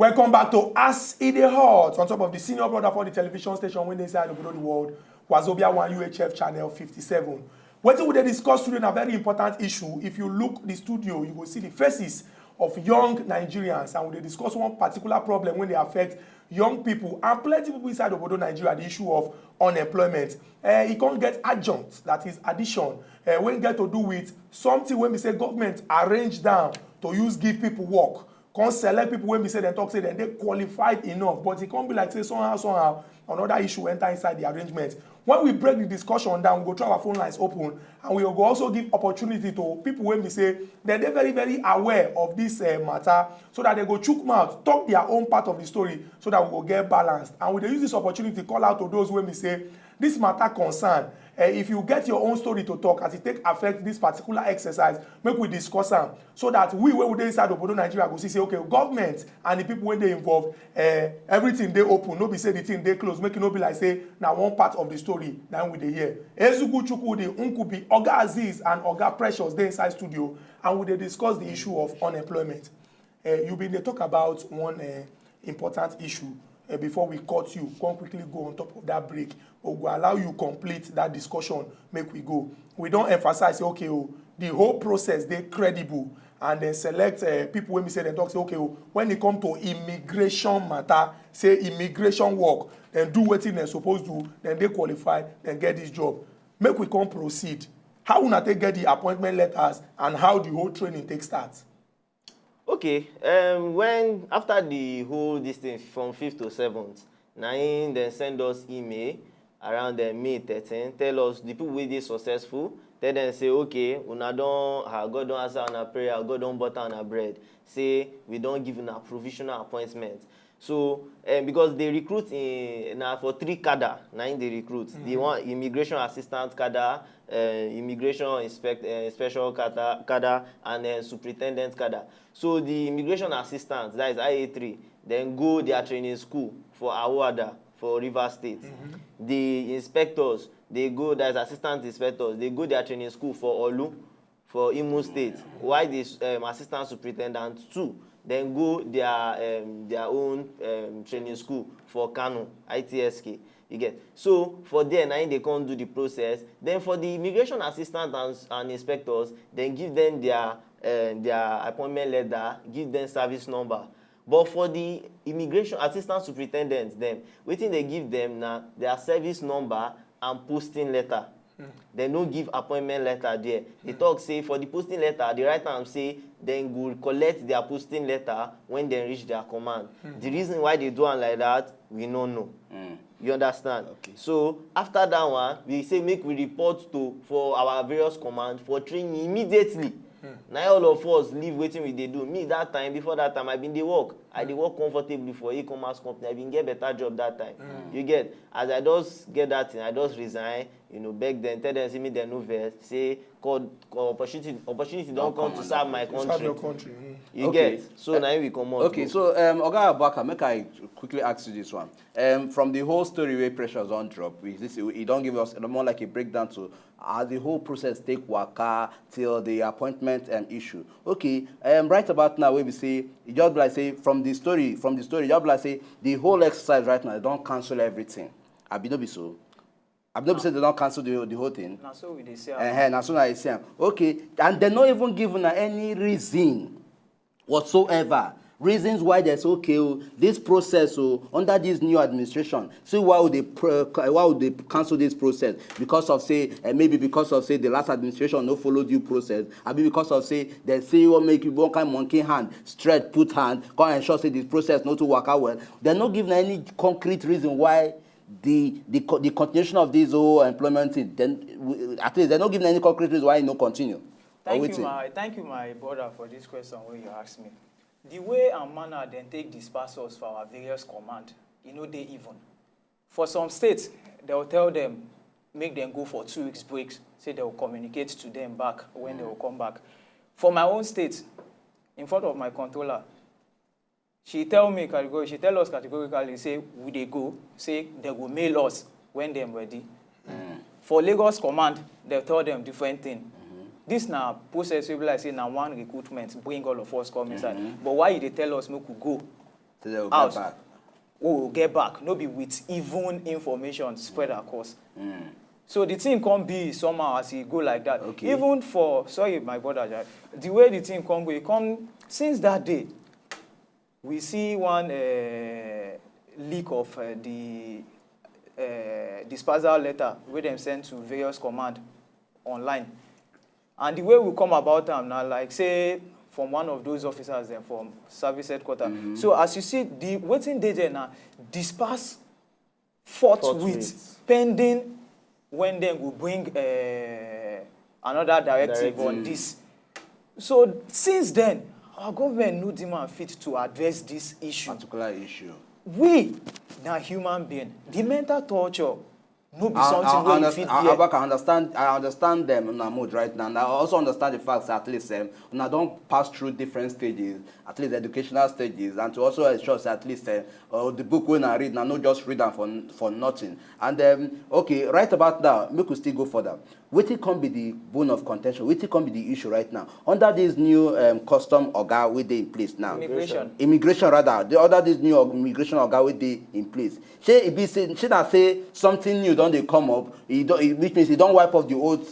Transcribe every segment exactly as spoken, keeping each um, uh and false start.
Welcome back to As E Dey Hot on top of the senior brother for the television station wey dey inside obodo the world, Wazobia One U H F channel fifty-seven. Wetin we dey discuss today na very important issue. If you look the studio, you go see the faces of young Nigerians, and we dey discuss one particular problem wey dey affect young people and plenty people inside obodo Nigeria, the issue of unemployment. Eh, e come get adjunct, that is addition, eh, wey get to do with something wey be say government arrange down to use give people work, come select people wey be say dem talk say dem dey qualified enough, but e come be like say somehow, somehow, another issue enter inside the arrangement. When we break the discussion down, we go throw our phone lines open, and we go also give opportunity to people wey be say dem dey very, very aware of this, eh, matter, so that they go chook mouth, talk their own part of the story, so that we go get balanced. And we dey use this opportunity call out to those wey be say this matter concern. Eh, if you get your own story to talk as e take affect this particular exercise, make we discuss am, so that we wey we dey inside obodo Nigeria go see say, okay, government and the people wey dey involved, eh, everything dey open, no be say the thing dey close, make e no be like say na one part of the story na we dey hear. Ezugwu Chukwudi, Nkubi, Oga Azeez and Oga Precious dey inside studio, and we dey discuss the issue of unemployment. Eh, you bin dey talk about one, eh, important issue, eh, before we cut you, come quickly go on top of that break. We go allow you complete that discussion, make we go. We don emphasize say, okay, oh, the whole process dey credible, and then select, eh, people wey be say dem talk say, okay, oh, when e come to immigration matter, say immigration work, dem do wetin dem suppose do, dem dey qualified, dem get this job. Make we come proceed. How una take get the appointment letters and how the whole training take start? Okay, um, when after the whole this thing from fifth to seventh, na im dem send us email around, um, May thirteen, tell us the people wey dey successful, tell dem say, okay, una don, ah, God don answer una prayer, God don butter una bread, say we don give una provisional appointment. So, um, because they recruit in, na for three cadre, na im they recruit. The one, immigration assistant cadre, uh, immigration inspect, uh, inspection cadre, cadre and, uh, superintendent cadre. So the immigration assistants, that is I A three, dem go their training school for Awoada for Rivers State. The inspectors, they go, that is assistant inspectors, they go their training school for Orlu for Imo State, while the, um, assistant superintendent too, dem go their, um, their own, um, training school for Kano, I T S K. You get? So for there, na im they come do the process. Then for the immigration assistant and, and inspectors, dem give them their, um, their appointment letter, give them service number. But for the immigration assistant superintendent dem, wetin they give them na their service number and posting letter. Dem no give appointment letter there. They talk say for the posting letter, they write am say dem go collect their posting letter when dem reach their command. The reason why they do am like that, we no know. You understand? Okay. So after that one, we say make we report to, for our various command for training immediately. Na all of us leave wetin we dey do. Me that time, before that time, I bin dey work. I dey work comfortably for e-commerce company. I bin get better job that time. You get? As I just get that thing, I just resign, you know, beg them, tell them say make dem no vex, say God, God, opportunity, opportunity don come to serve my Serve your country. Country. You Okay. Get? So na im we comot. Okay, Go. So um, Oga Abaka, make I quickly ask you this one. Um, from the whole story wey Precious don drop, we this e don give us more like a breakdown to how the whole process take waka till the appointment, um, issue. Okay, um, right about now, wey be say e just be like say from the story, from the story, e just be like say the whole exercise right now don cancel everything. Abi no be so? Abi no be say they don cancel the, the whole thing? Na so we dey see am. Uh-huh, na so na I see am. Okay, and dem no even give una any reason whatsoever. Reasons why dem say, okay, oh, this process, oh, under this new administration, see why would they pr- why would they cancel this process? Because of say, uh, maybe because of say the last administration no follow due process, abi because of say dem say you wan make you one kind monkey hand stretch put hand, come ensure say the process no too waka well. Dem no give na any concrete reason why the the co- the continuation of this whole employment thing, then we- at least dem no give na any concrete reason why e no continue. Or Thank you, wetin? My thank you, my brother, for this question wey you ask me. The way and manner dem take disperse us for our various command, e no dey even. For some states, dem go tell them make dem go for two weeks break, say dem go communicate to them back when dem go come back. For my own state, in front of my controller, she tell me categorically, she tell us categorically say we dey go, say dem go mail us when dem ready. For Lagos command, dem tell them different thing. This na process wey be like say na one recruitment bring all of us come inside. But why you dey tell us make we go? So they will Out. Get back. We will get back, no be with even information spread across. Mm. So the thing can't be somehow as e go like that. Okay. Even for, sorry, my brother, Jai, the way the thing can't go, e come since that day. We see one uh, leak of uh, the uh, dispersal letter wey dem send to various command online, and the way we come about am na like say from one of those officers dem from service headquarter. So as you see, the wetin dey there na disperse forthwith, pending when dem go bring uh, another directive on this. So since then, our government no dey man fit to address this issue. Particular issue. We na human being. The mental torture no be something wey you fit bear. I understand. I understand them in mood right now. And I also understand the fact that at least um, una don pass through different stages, at least educational stages, and to also ensure that at least um, uh, the book wey I read, I no just read am for for nothing. And um, okay, right about now, make we still go further. Wetin come be the bone of contention? Wetin come be the issue right now under this new um, custom oga wey dey in place now? Immigration. Immigration rather, the under this new immigration oga wey dey in place. Shey e be say shey na say something new don dey come up, e don e, which means e don wipe off the old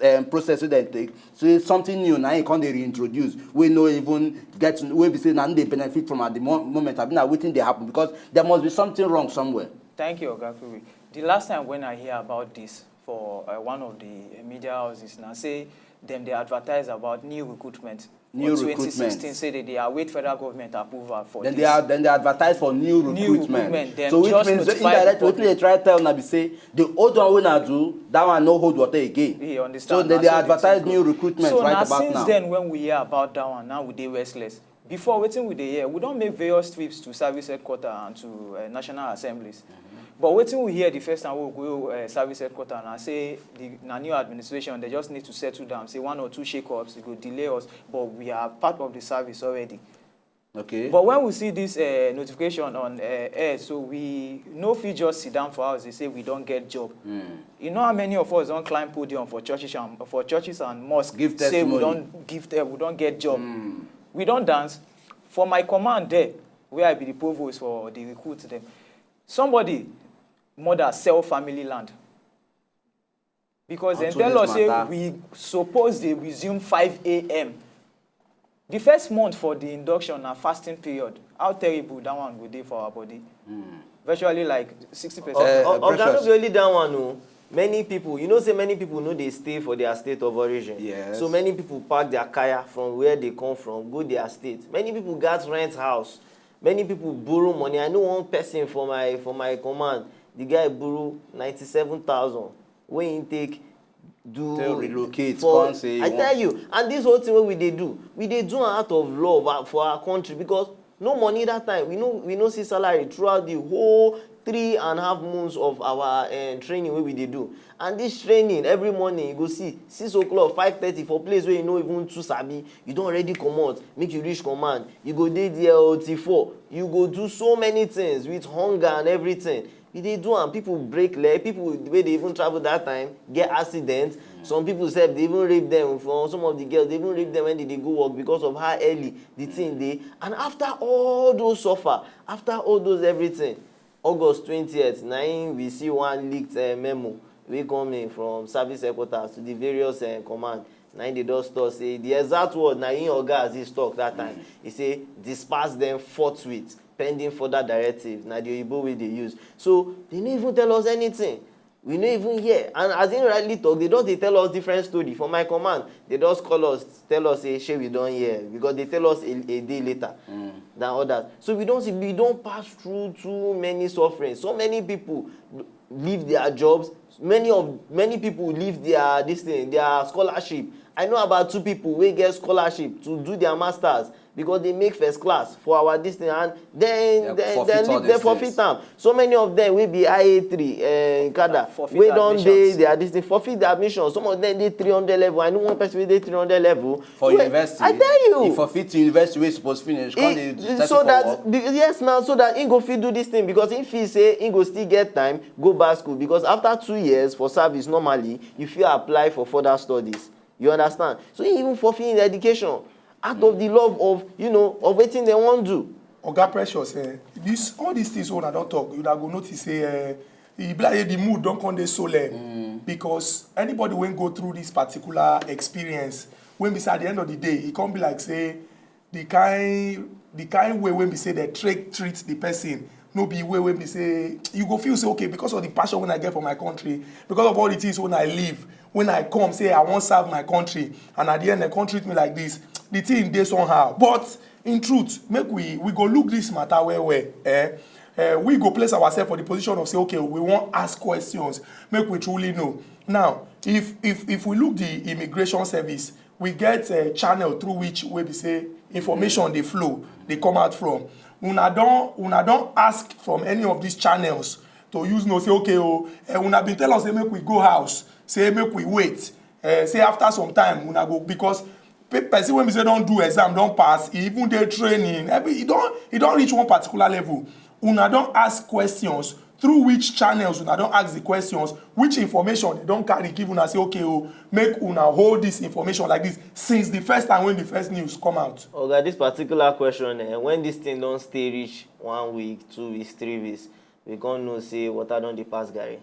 um, process wey dem take. So something new na im come dey reintroduce wey no even get wey be say na im dey benefit from at the mo moment, abi na wetin dey happen, because there must be something wrong somewhere. Thank you, Oga Kuri. The last time when I hear about this for uh, one of the media houses, na say dem dey advertise about new recruitment. New for recruitment. twenty sixteen say they dey await federal government approval for Then this. They are then they advertise for new New recruitment. recruitment, then So which just means notify indirectly the wetin they try tell una be say the old one wey una do, that one no hold water again. You understand? So then Na they so the advertise thing new go. Recruitment So right na about since now. Then when we hear about that one, now we dey restless. Before wetin we dey hear, we don make various trips to service headquarter and to uh, national assemblies. But wetin we hear the first time we go uh, service headquarter na say the na new administration, they just need to settle down, say one or two shake-ups, e go delay us, but we are part of the service already. Okay. But when we see this uh, notification on uh, air, so we no fit just sit down for house dey say we don get job. You know how many of us don climb podium for churches and for churches and mosques Give say we testimony. Don give uh, we don get job. We don dance for my command there where I be the provost for the recruit dem. Somebody mother sell family land because dem Unto tell this us say matter. We suppose dey resume five a.m. The first month for the induction na fasting period. How terrible that one go dey for our body. Virtually like sixty percent. Eh, O- Oga, no Precious. Be only that one o. Many people, you know say many people no dey stay for their state of origin. Yes. So many people pack their kaya from where they come from, go their state. Many people gat rent house. Many people borrow money. I know one person for my for my command. The guy borrow ninety-seven thousand wey he take do Tell relocate, for come say you I want- Tell you, and this whole thing wey we dey do, we dey do am out of love uh, for our country because no money that time. We no we no see salary throughout the whole three and a half months of our uh, training wey we dey do. And this training, every morning you go see six o'clock, five thirty for place wey you no even too sabi, you don already comot. Make you reach command, you go dey there till four. You go do so many things with hunger and everything. E dey do am. People break leg, people wey dey even travel that time get accident. Some people sef dey even rape them. For some of the girls, they even rape them when they dey go work because of how early the thing dey. And after all those suffer, after all those everything, August twentieth, na im we see one leaked uh, memo wey come in from service headquarters to the various uh, command. Na im dey just talk say the exact word na im oga Aziz talk that time. He say disperse them forthwith pending further directive. Na the oyibo wey dey use. So they no even tell us anything. We no even hear. And as im rightly talk, they just dey tell us different story. For my command, they just call us, tell us say shey we don hear, because they tell us a, a day later than others. So we don see, we don pass through too many sufferings. So many people leave their jobs. Many of many people leave their this thing, their scholarship. I know about two people wey get scholarship to do their masters because they make first class for our this thing, and then Dem then forfeit then all leave, they these forfeit things. Am. So many of them wey be I A three uh, cadre Forfeit wey don dey admissions. Their this thing, forfeit the admission. Some of them dey three hundred level. I know one person wey dey three hundred level. For Wey- university, I tell you. If for fit university wey suppose finish, come dey He- settle so for that work. Be- yes, now so that he go fit do this thing because he feel say he go still get time go back school because after two years for service normally you fit apply for further studies. You understand? So he even forfeit his education out of the love of you know of wetin dem wan do. Oga Precious, eh, this, all these things wey una don talk, una go notice say, eh, e be like the mood don come dey solemn, because anybody wey go through this particular experience, wey be say at the end of the day, e come be like say the kind, the kind way wey be say dem treat, treat the person, no be way wey be say you go feel say, okay, because of the passion wey I get for my country, because of all the things wey I live, when I come say I wan serve my country, and at the end dem come treat me like this, the thing dey somehow. But in truth, make we, we go look this matter well well, eh? Eh, we go place ourselves for the position of say, okay, we wan ask questions, make we truly know. Now, if, if, if we look the immigration service, we get a channel through which wey be say information dey flow, dey come out from. Una don, una don ask from any of these channels to use know say, okay, oh, eh, una been tell us say make we go house, say make we wait, eh, say after some time una go, because pe-, person wey be say don do exam, don pass, e even dey training, every, e don, e don reach one particular level. Una don ask questions, through which channels una don ask the questions, which information dem don carry give una say, okay, oh, make una hold this information like this since the first time when the first news come out? Oga, this particular question, eh, when this thing don stay reach one week, two weeks, three weeks, we come know say water don dey pass garri.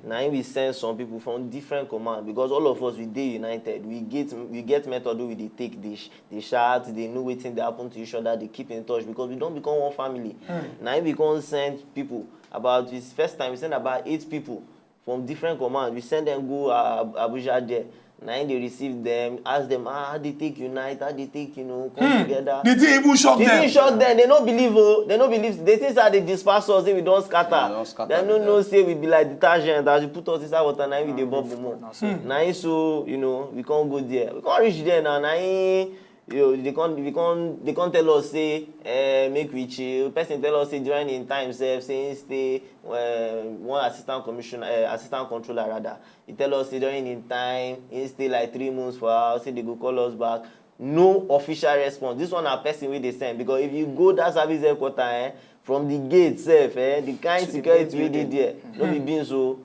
Na im we send some people from different command, because all of us, we dey united. We get, we get method wey we dey take, dey sh-, dey shout, dey know wetin dey happen to each other, dey keep in touch, because we don become one family. Na im we come send people. About this first time, we send about eight people from different command. We send them go, uh, Ab-, Abuja there. Na im dey receive them, ask them, ah, how they take unite, how they take, you know, come together. The thing even shock them. The thing shock them. They no believe, oh, they no believe. They think say they disperse us, say we don scatter. Dem no know say we be like detergent. As you put us inside water, na im we dey bubble more. Na im so, you know, we come go there. We come reach there now, na im, you know, they come, we come, they come tell us say, eh, make we chill. Person tell us say during im time sef, say he stay, eh, one assistant commissioner, eh, assistant controller rather. He tell us say during im time, he stay like three months for house, say they go call us back. No official response. This one na person wey dey send, because if you go that service headquarter, eh, from the gate sef, eh, the kind security wey dey there, no be beans o.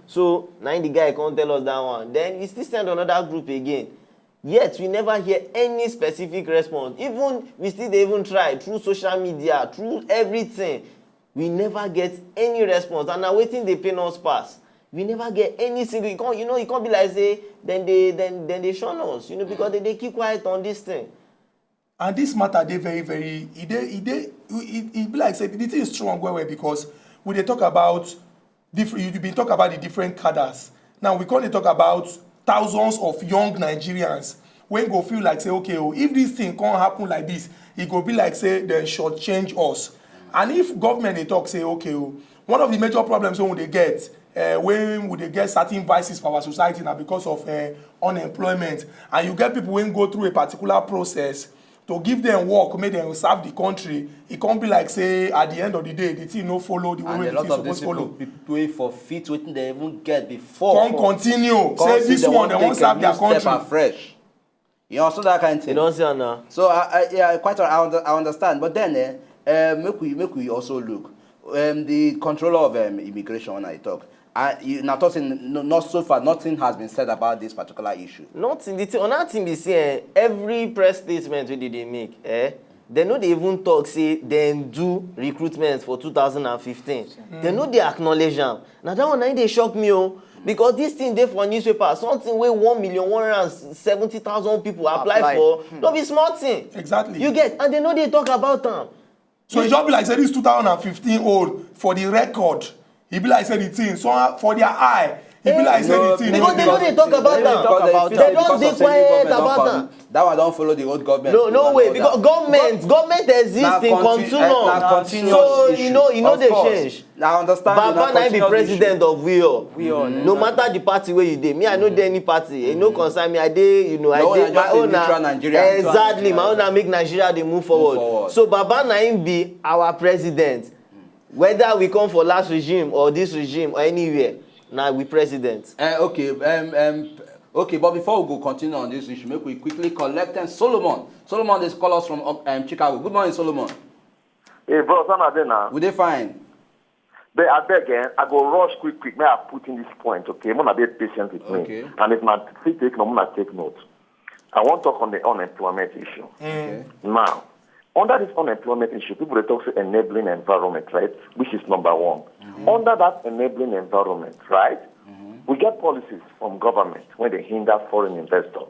So na im the guy come tell us that one. Then he still send another group again. Yet we never hear any specific response. Even we still dey even try through social media, through everything. We never get any response, and na wetin dey pain us pass. We never get any single, e come, you know, e come be like say dem dey, dem, dem dey shun us, you know, because dem dey keep quiet on this thing. And this matter dey very, very, e dey, e dey, e, e, e be like say the thing is strong well well, because we dey talk about different, you been talk about the different cadres. Now we come dey talk about thousands of young Nigerians wey go feel like say, okay, oh, if this thing come happen like this, e go be like say dem shortchange us. And if government dey talk say, okay, oh, one of the major problems wey we dey get, eh, when we dey get certain vices for our society na because of, eh, unemployment. And you get people wey go through a particular process to give them work, make dem serve the country. E come be like say at the end of the day, the thing no follow the way wey the thing suppose follow. And a lot of these people, people wey for fit wetin dem even get before, come continue say this one dem wan serve their country. Afresh. You understand that kind of thing? You don see am now. So I, I, yeah, I quite, I, under, I understand. But then, eh, eh, make we, make we also look. Um, the controller of, um, immigration, when I talk, I, you, na talk say no, not so far, nothing has been said about this particular issue. Nothing. The thing, another thing be say, eh, every press statement wey they dey make, eh, they no dey even talk say dem do recruitment for two thousand and fifteen. They no dey acknowledge am. Na that one na im dey shock me o. Because this thing dey for newspaper, something wey one million one hundred and seventy thousand people apply for, no be small thing. Exactly. You get, and they no dey talk about am. So e just be like say this two thousand and fifteen old, for the record, e be like say the thing, so for their eye, e be like say the thing. Because they no dey talk about am. They just dey quiet about am. That one don follow the old government. No, no way, because government, government exists in continuum. So e no, e no dey change. I understand. Baba na im be president of we all. We all. No matter the party wey you dey, me I no dey any party. E no concern me. I dey, you know, I dey my own na. Exactly, my own na make Nigeria dey move forward. So Baba na im be our president. Whether we come for last regime or this regime or anywhere, na we president. Eh, okay, um, um, okay, but before we go continue on this issue, make we quickly collect and Solomon. Solomon dey call us from, um, Chicago. Good morning, Solomon. Hey, bro, how una dey now? We dey fine. But abeg, eh, I go rush quick, quick. May I put in this point, okay? Una dey patient with me. Okay. And if una fit take note, una take note. I wan talk on the unemployment issue. Okay. Now, Under this unemployment issue, people dey talk say enabling environment, right? Which is number one. Under that enabling environment, right? We get policies from government wey dey hinder foreign investors.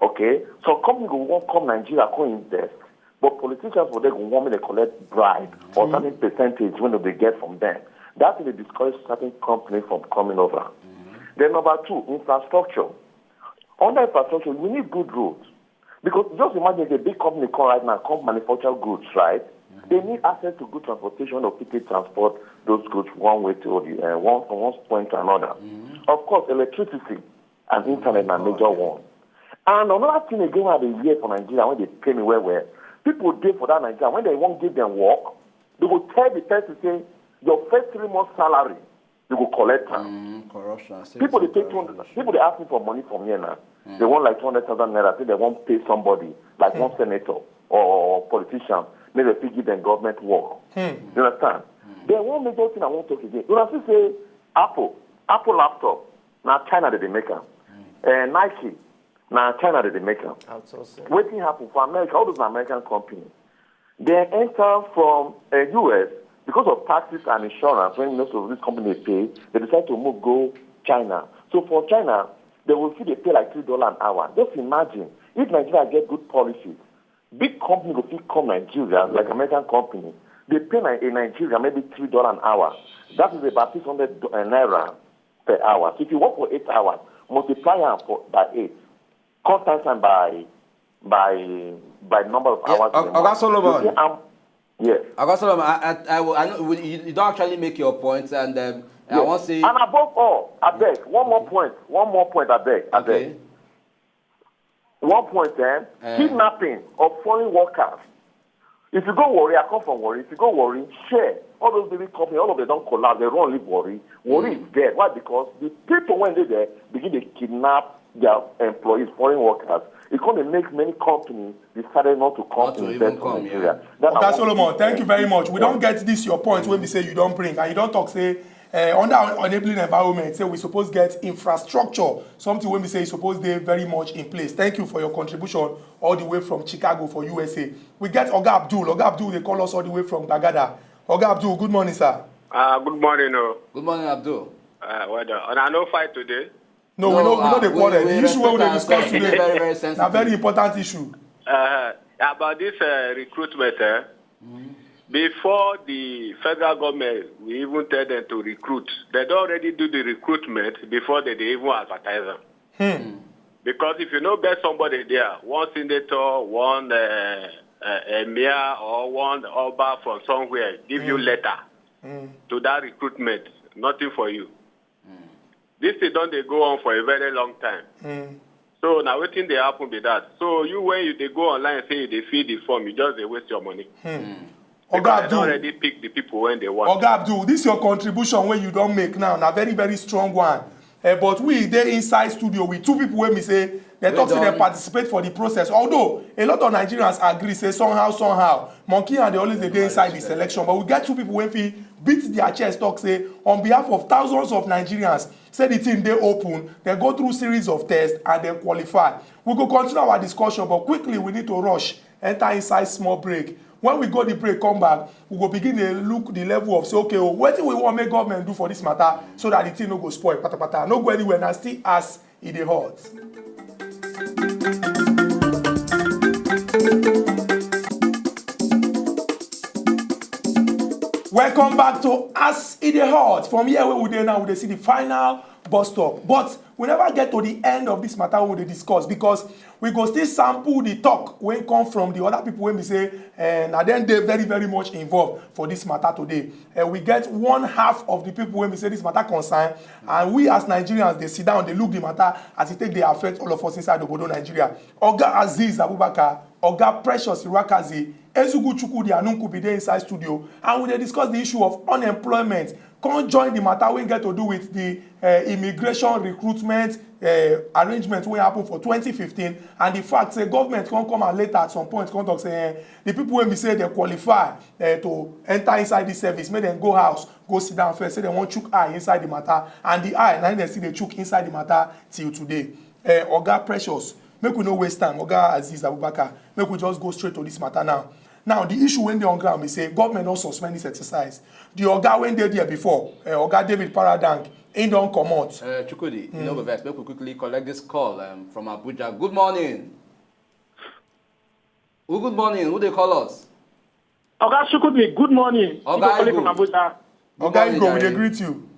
Okay, so company go wan come Nigeria, come invest, but politicians for there go want make dem collect bribe or certain percentage wey dem dey get from them. That thing dey discourage certain company from coming over. Then number two, infrastructure. Under infrastructure, we need good roads. Because just imagine if a big company come right now, come manufacture goods, right? They need access to good transportation or people transport those goods one way to the uh, one from one point to another. Of course, electricity and internet na major one. And another thing again wey I dey hear for Nigeria wey dey pain me well well, people dey for that Nigeria, when they wan give them work, they go tell the person say, "Your first three months salary, you go collect am." Mm, corruption. People dey pay two hundred. People dey ask me for money from here now. They want like two hundred thousand naira. Say they wan pay somebody, like one senator or politician, make dem fit give them government work. You understand? Then one major thing I wan talk again. Una see say Apple, Apple laptop, na China dey dey make am. Eh, Nike, na China dey dey make am. Outsourcing. Wetin happen for America? All those na American company. They enter from uh, U S because of taxes and insurance. When most of these companies pay, they decide to move go China. So for China, they will still dey pay like three dollar an hour. Just imagine if Nigeria get good policies, big company go fit come Nigeria, like American company. They pay Ni- a Nigeria maybe three dollar an hour. That is about six hundred do- uh, naira per hour. So if you work for eight hours, multiply am for by eight, come times am by by by number of hours. In a month. Oga Solomon. You see, um, yes. Oga Solomon, I, I, I, will- I know we- you, you don't actually make your points, and um, I Yes. want to say And above all, I beg one more point. One more point, I beg. I beg. Okay. One point, eh? Eh. Kidnapping of foreign workers. If you go Warri, I come from Warri. If you go Warri, share. All those baby company, all of them don't collapse. They run leave Warri. Warri is dead. Why? Because the people when they there begin to kidnap their employees, foreign workers. It's going to make many companies decided not to come Not to to even invest in come, Nigeria. yeah. That's Oga one Solomon, thing. Thank you very much. We don't get this your point when we say you don't bring, and you don't talk say uh, under enabling environment say we suppose get infrastructure, something when we say is supposed to be very much in place. Thank you for your contribution all the way from Chicago for U S A. We get Oga Abdul. Oga Abdul, they call us all the way from Gbagada. Oga Abdul, good morning, sir. Uh, good morning. Oh. Good morning, Abdul. Uh, well done. And I no fight today. No, we no, we no dey quarrel. The issue wey we dey discuss today na very, very sensitive. Important issue. Uh, about this uh, recruitment, eh? Before the federal government, we even tell them to recruit. They don already do the recruitment before they dey even advertise am. Because if you no get somebody there, one senator, one uh, uh, emir, or one oba from somewhere give you letter to that recruitment, nothing for you. This thing don dey go on for a very long time. So na wetin dey happen be that. So you, when you dey go online say you dey fill the form, you just dey waste your money. Because Oga they don Abdul, already pick the people when they want. Oga Abdul, this your contribution wey you don make now na very, very strong one. Eh, but we dey inside studio with two people wey be say they talk say they participate for the process. Although a lot of Nigerians agree say somehow, somehow, monkey hand dey always dey dey inside the selection. But we get two people wey fit beat their chest, talk say on behalf of thousands of Nigerians, say the thing dey open, they go through series of tests and then qualify. We go continue our discussion, but quickly we need to rush enter inside small break. When we go the break, come back, we go begin to look the level of say, okay, oh, wetin we want make government do for this matter so that the thing no go spoil patapata. No go anywhere, na still as e dey hot. Welcome back to As E Dey Hot. From here where we dey now, we dey see the final bus stop. But we never get to the end of this matter wey we dey discuss, because we go still sample the talk wey come from the other people wey be say eh, na dem dey very, very much involved for this matter today. Eh, we get one half of the people wey be say this matter concern, and we as Nigerians dey sit down dey look the matter as e take dey affect all of us inside obodo Nigeria. Oga Azeez Abubakar, Oga Precious Iruakazi, Ezugu Chukwudi Anunkubi dey inside studio, and we dey discuss the issue of unemployment. Come join the matter wey get to do with the uh, immigration recruitment uh, arrangement wey happen for twenty fifteen, and the fact say government come come out later at some point come talk say eh, the people wey be say they qualify uh, to enter inside this service, make dem go house, go sit down first, say dem wan chook eye inside the matter, and the eye na im dem still dey chook inside the matter till today. Uh, Oga Precious, Make we no waste time, Oga Azeez Abubakar. Make we just go straight to this matter now. Now, the issue wey dey on ground be say government don suspend this exercise. The oga wey dey there before, eh, Oga David Paradang, he don comot. Uh, Chukwudi, you no go vex. Make we quickly collect this call, um, from Abuja. Good morning. Who, good morning. Who dey call us? Oga Chukwudi, good morning. Oga Igbo calling from Abuja. Good morning, Igbo, we dey greet you.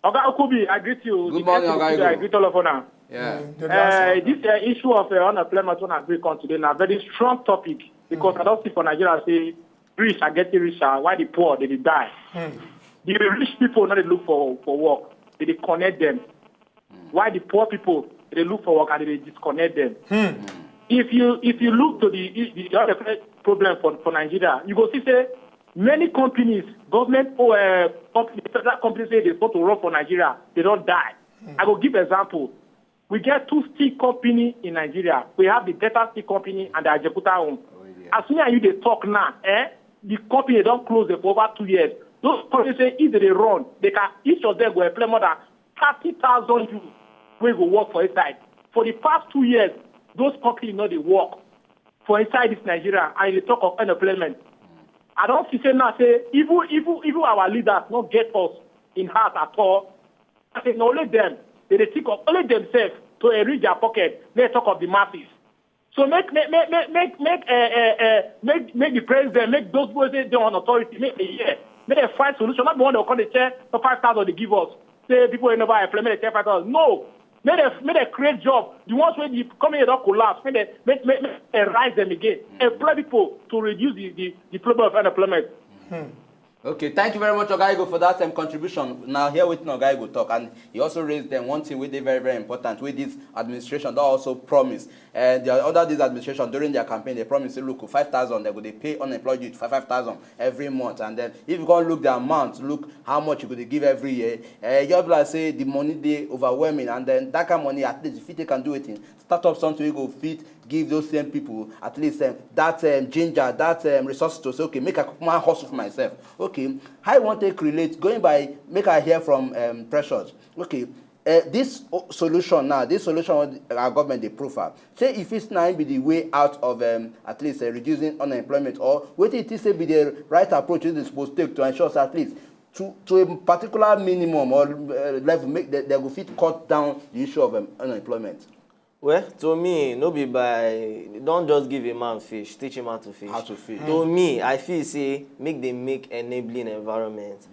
Oga Okubi, I greet you. Good morning, Oga Igbo. I greet all of una. Yeah. Uh, this, uh, issue of, uh, unemployment wey I bring come today na very strong topic, because I don see for Nigeria say rich are getting richer, while the poor, they dey die. The rich people no dey look for, for work, they dey connect them. While the poor people, they look for work and they disconnect them. If you, if you look to the, the, the other problem for, for Nigeria, you go see say many companies, government, uh, company, federal companies say they want to run for Nigeria, they don't die. I go give example. We get two steel company in Nigeria. We have the Delta Steel Company and the Ajaokuta one. As me and you dey talk now, eh, the company don close there for over two years. Those companies say if they dey run, they can, each of them go employ more than thirty thousand youth wey go work for inside. For the past two years, those companies no dey work for inside this Nigeria, and you dey talk of unemployment. I don see say now say even, even, even our leaders no get us in heart at all. I say na only them, they dey think of only themselves to enrich their pocket. Make talk of the masses. So make, make, make, make, make, make, uh, uh, uh, make, make the president, make those people wey dey on authority, make they hear, make they find solution. Not the one that come dey tell for five thousand they give us. Say people wey never employ, make they tell five thousand. No, make they, make they create job. The ones wey the economy don collapse, make they, make, make, make they rise them again. Employ people to reduce the, the, the problem of unemployment. Okay, thank you very much, Oga Igbo, for that, um, contribution. Now, hear wetin Oga Igbo talk, and he also raised them one thing wey dey very, very important, wey this administration don also promise. And the, under this administration, during their campaign, they promise say, look, five thousand, they go dey pay unemployed youth five, five thousand every month. And then, if you go look the amount, look how much you go dey give every year. Uh, you be like say the money dey overwhelming, and then that kind of money, at least, if you take and do it, start up something, you go fit give those same people at least, um, that, um, ginger, that, um, resource to say, okay, make I come and hustle for myself. Okay, how you want to relate? Going by, make I hear from, um, Precious. Okay, uh, this o-, solution now, this solution wey our government dey proffer, say if it's now be the way out of, um, at least, uh, reducing unemployment, or wetin you think say be the right approach wey they suppose take to ensure say at least to, to a particular minimum or, uh, level, make they, they go fit cut down the issue of, um, unemployment. Well, to me, no be by, don't just give a man fish, teach him how to fish. How to fish. To me, I feel say make they make enabling environment,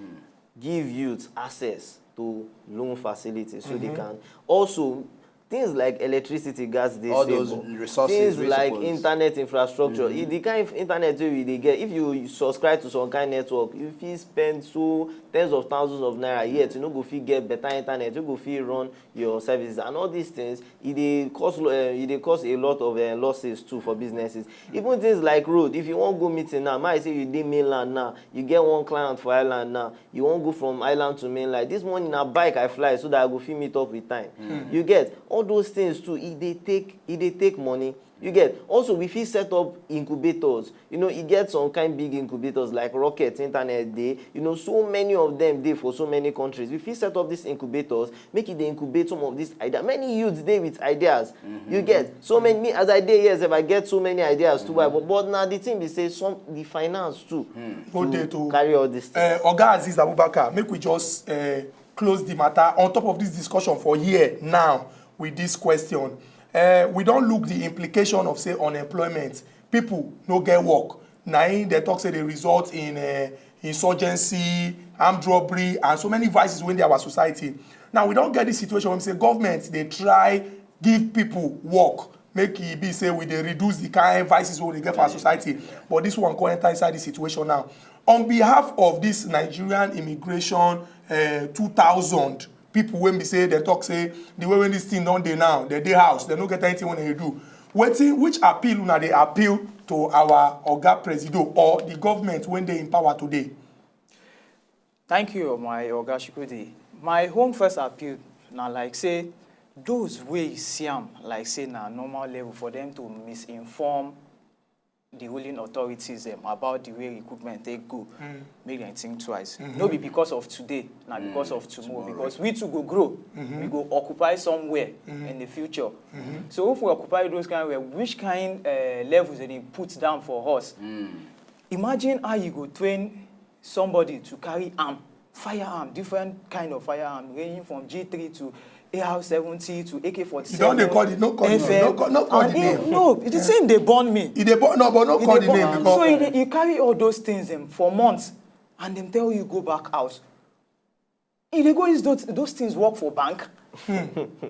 give youth access to loan facilities so they can also things like electricity, gas, dey all those stable. Resources, things like internet infrastructure. E, the kind of internet wey we dey get, if you subscribe to some kind network, you fit spend so tens of thousands of naira, yet you no go fit get better internet wey go fit run your services and all these things. E dey cause lo-, eh, e dey cause a lot of, eh, losses too for businesses. Even things like road, if you wan go meeting now, make I say you dey mainland now, you get one client for island now, you wan go from island to mainland. This morning na bike I fly so that I go fit meet up with time. You get all those things too. E dey take, e dey take money. You get? Also, we fit set up incubators. You know, e get some kind big incubators like Rocket, Internet dey. You know, so many of them dey for so many countries. We fit set up these incubators, make e dey incubate some of these ideas. Many youths dey with ideas. You get? So many, me, as I dey here, sef, I get so many ideas too. But, but na the thing be say some, the finance too, to carry all these things. Uh, Oga Azeez Abubakar, make we just, uh, close the matter on top of this discussion for here now with this question. Uh, we don look the implication of, say, unemployment. People no get work. Na im they talk say dey result in, uh, insurgency, armed robbery, and so many vices wey dey our society. Now, we don get this situation wey say government dey try give people work, make e be say we dey reduce the kind vices wey we dey get for our society. But this one come enter inside the situation now. On behalf of this Nigerian immigration, uh, two thousand people wey be say dem talk say the way wey this thing don dey now, dem dey house, dem no get anything wey dem dey do. Wetin, which appeal una dey appeal to our Oga Presido or the government wey dey in power today? Thank you, my Oga Chukwudi. My own first appeal na like say those wey see am like say na normal level for them to misinform the ruling authorities dem about the way recruitment take go, make dem think twice. No be because of today, na because of tomorrow, because we too go grow, we go occupy somewhere in the future. So if we occupy those kind where, which kind uh, levels dem dey put down for us? Imagine how you go train somebody to carry arm, firearm, different kind of firearm, ranging from G three to A R seventy to A K forty-seven. You don dey call the, no call the name, F M. No call, no call the name. No, the thing dey burn me. E dey burn, no, but no call the name because so you, dey, you carry all those things um, for months, and dem tell you go back house. You dey go use those, those things work for bank,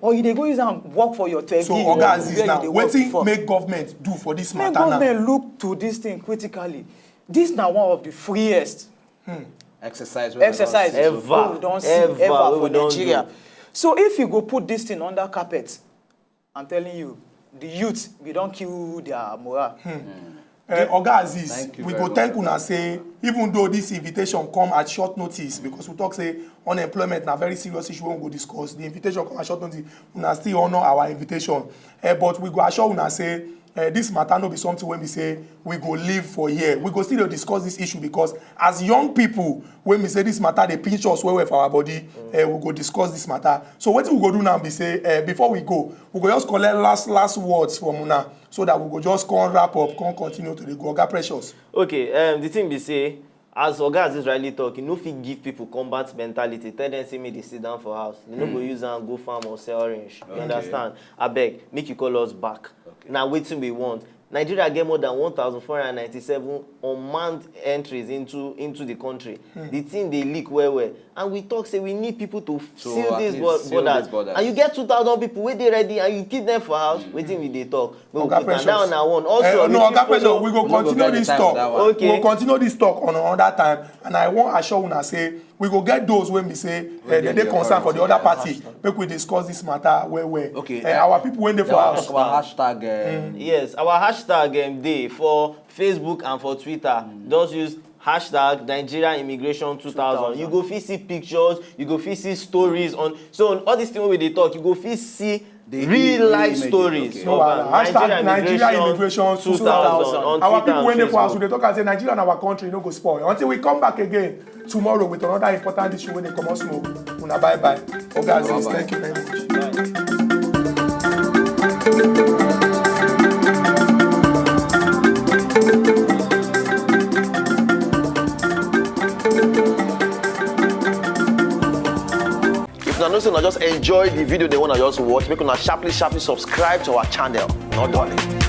or you dey go use am work for your twelve. So Oga Aziz, now wetin make government do for this matter now? Make government look to this thing critically. This na one of the freest exercise wey we don see ever for Nigeria. So if you go put this thing under carpet, I'm telling you, the youth, we don kill their morale. Uh, Oga Aziz, we go thank una say, even though this invitation come at short notice, because we talk say unemployment na very serious issue wey we go discuss, the invitation come at short notice, una still honour our invitation. Uh, but we go assure una say uh, this matter no be something wey be say we go leave for here. We go still dey discuss this issue because as young people, wey be say this matter dey pinch us well well for our body, uh, we go discuss this matter. So wetin we go do now be say uh, before we go, we go just collect last last words from una so that we go just come wrap up, come continue to dey go. Oga Precious. Okay, um, the thing be say, as Oga Aziz rightly talk, you no fit give people combat mentality, tell them say make they sit down for house. They no go use am go farm or sell orange. You understand? Abeg, make you call us back. Na wetin we want. Nigeria get more than one thousand four hundred ninety-seven unmanned entries into into the country. The thing dey leak well well, and we talk say we need people to seal these borders. And you get two thousand people wey dey ready, and you keep them for house. Wetin we dey talk? Make we put am down na one. Also, no, Oga Precious, we go continue this talk. Okay. We go continue this talk on another time, and I wan assure una say we go get those wey be say uh, they dey concerned for the other party. Make we discuss this matter well well. Okay. Uh, our people wey dey for house. Our hashtag. Um, yes, our hashtag um, dey for Facebook and for Twitter. Just use hashtag Nigeria Immigration two thousand. You go fit see pictures, you go fit see stories on. So all this thing wey we dey talk, you go fit see the real life stories. No wahala. Hashtag Nigeria Immigration two thousand. Our people wey dey for house, we dey talk and say Nigeria na our country, no go spoil. Until we come back again tomorrow with another important issue wey dey comot smoke. Una bye bye. Oga Aziz, thank you very much. If una know say una just enjoy the video dem wey una just watch, make una sharply sharply subscribe to our channel. No dulling.